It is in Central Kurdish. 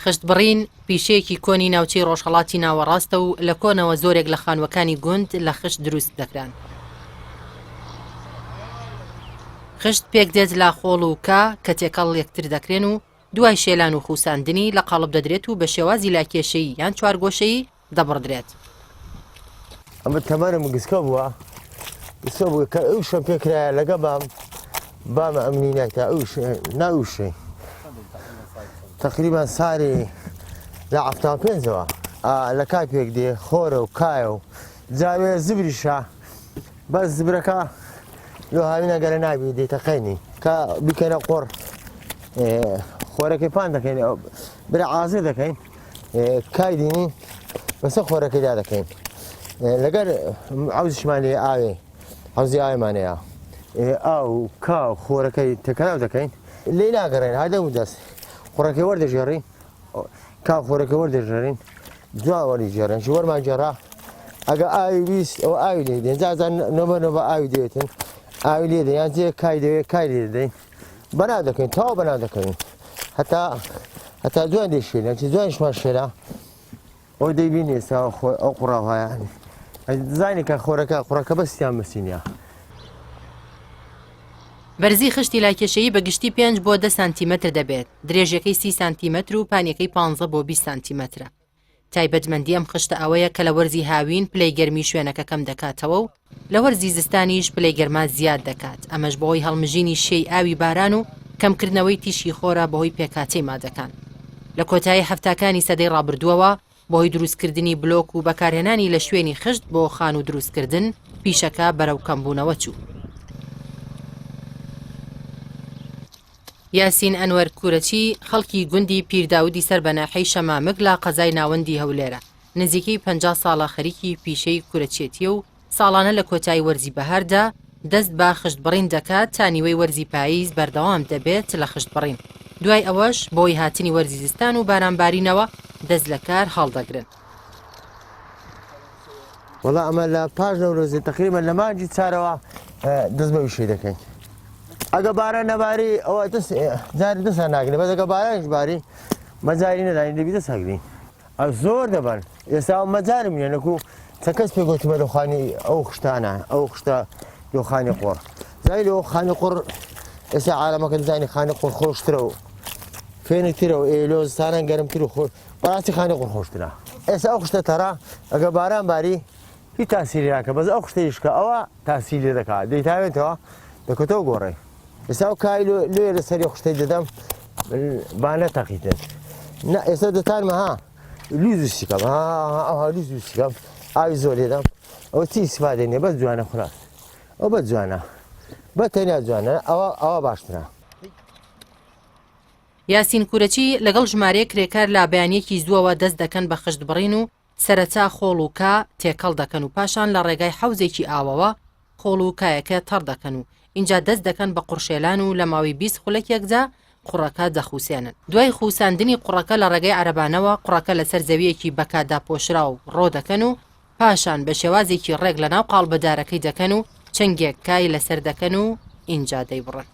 خشتبڕین پیشەیەکی کۆنی ناوچەی ڕۆژهەڵاتی ناوەڕاستە و لە کۆنەوە زۆرێک لە خانووەکانی گوند لە خشت دروست دەکران. خشت پێکدێت لە خۆڵ و کا کە تێکەڵ یەکتر دەکرێن و دوای شێلان و خوساندنی لە قاڵب دەدرێت و بە شێوازی لاکێشەیی یان چوارگۆشەیی دەبڕدرێت. ئەمە تەمەنم گسکە بووە گسکە بووە کە ئەو شەم پێکرایە لەگە بام بامە ئەمنی نایتا ئەو ناوشەی تقریبا ساری لە عفتا پێنجەوە لە کای پێک دێ خۆرە و کایە و جاوێ زبریشە بەس زبرەکە لۆ هاوینە گەرە نابی دێتە قەینی کە بیکەنە قۆڕ خۆرەکەی پان دەکەین برا عازر دەکەین کای دینی بەسە خۆرەکەیدا دەکەین لەگەر عوزشمان لێ ئاوێ حەوزی ئاوێمانەیە ئاو کا خۆرەکەی تێکەلاو دەکەین لێ ناگەڕێن هەردە و دەست قوڕەکەی وەردەژێڕین کا خۆرەکە وەردەژێڕین جوان وەری گێڕێن چ وەرمان گێڕا ئەگە ئاوی ویست ئەو ئاوی لێ دێن جازان نۆبە نۆبە ئاوی دێتن ئاوی لێ دێن یان جێ کای دەوێت کای لێ دەین بەنا دەکەین تەواو بەنا دەکەین هەتا هەتا جوان دێ شێرە چ جوانیشمان شێرا ئەو دەیبینی ئێستا ئەو قوڕاوهایە زانی کە خۆرەکە قوڕەکە بەستیان بەسینە. بەرزی خشتی لاکێشەیی بە گشتی پێنج بۆ دە سانتیمەتر دەبێت، درێژیەکەی سی سانتیمەتر و پانیەکەی پانزە بۆ 20 سانتیمەترە. تایبەتمەندی ئەم خشتە ئەوەیە کە لە وەرزی هاوین پلەی گەرمی شوێنەکە کەم دەکاتەوە و لە وەرزی زستانیش پلەی گەرما زیاد دەکات، ئەمەش بەهۆی هەڵمژینی شێی ئاوی باران و کەمکردنەوەی تیشکی خۆرە بەهۆی پێکهاتەی مادەکان. لە کۆتایی حەفتاکانی سەدەی ڕابردووەوە بەهۆی دروستکردنی بلۆک و بەکارهێنانی لە شوێنی خشت بۆ خانوو دروستکردن، پیشەکە بەرەو کەمبوونەوە چوو. یاسین ئەنوەر کورەچی، خەڵکی گوندی پیرداودی سەر بە ناحیەی شەمامک لە قەزای ناوەندی هەولێرە، نزیکەی 50 ساڵە خەریکی پیشەی کورەچێتییە و ساڵانە لە کۆتایی وەرزی بەهاردا دەست بە خشتبڕین دەکات تا نیوەی وەرزی پاییز بەردەوام دەبێت لە خشتبڕین، دوای ئەوەش بەهۆی هاتنی وەرزی زستان و بارانبارینەوە دەست لە کار هەڵدەگرن. وەڵا ئەمە لە پاش نەورۆزی تقریبا لە مانگی چارەوە دەست بە وشەی دەکەین ئەگە باران نەباری ئەوە دەست جاری دەست ناگرین بەس ئەگە بارانیش باری مەجاری نەداین دەبی دەست هەگرین ئە زۆر دەبەن ئێستا ئەو مەجارم نیە نەکو چەند کەس پێ گوتمە دۆخانی ئەو خشتانە ئەو خشتە دۆخانی قۆڕ زای لۆ خانی قڕ ئێستا عالەمەکە دەزانی خانی قڕ خۆشترە و فێنکترە و ئێ لۆ زستانان گەرمتر و خۆ بەڕاستی خانی قڕ خۆشترە ئێستا ئەو خشتە تەڕە ئەگە باران باری هیچ تاسیری ناکە بەس ئەو خشتەیش کە ئەوە تاسیری لێ دەکات دەیتاوێتەوە دەکەوتەوە گۆڕێ ئێستا ئەو کای لێ لەسەری خشتەی دەدەم با نەتەقیتن نا ئێستا دەتانمە ها لوز سیکەم ها ئەوها لوز سیکەم ئاوی زۆر لێدەم ئەوە چی ئیسفادە نییە بەس جوانە خراپ ئەو بە جوانە بە تەنیا جوانە ئەوە ئەوە باشترە. یاسین کورەچی لەگەڵ ژمارەیەک کرێکار لە بەیانییەکی زووەوە دەست دەکەن بە خشتبڕین و سەرەتا خۆڵ و کا تێکەڵ دەکەن و پاشان لە ڕێگای حەوزێکی ئاوەوە خۆڵ و کایەکە تەڕ دەکەن و ئینجا دەست دەکەن بە قوڕشێلان و لە ماوەی 20 خولەکێکدا قوڕەکە دەخوسێنن. دوای خوساندنی قوڕەکە لە ڕێگەی عەرەبانەوە قوڕەکە لەسەر زەوییەکی بە کا داپۆشراو ڕۆ دەکەن و پاشان بە شێوازێکی ڕێک لەناو قاڵبە دارەکەی دەکەن و چنگێک کای لەسەر دەکەن و ئینجا دەیبڕن.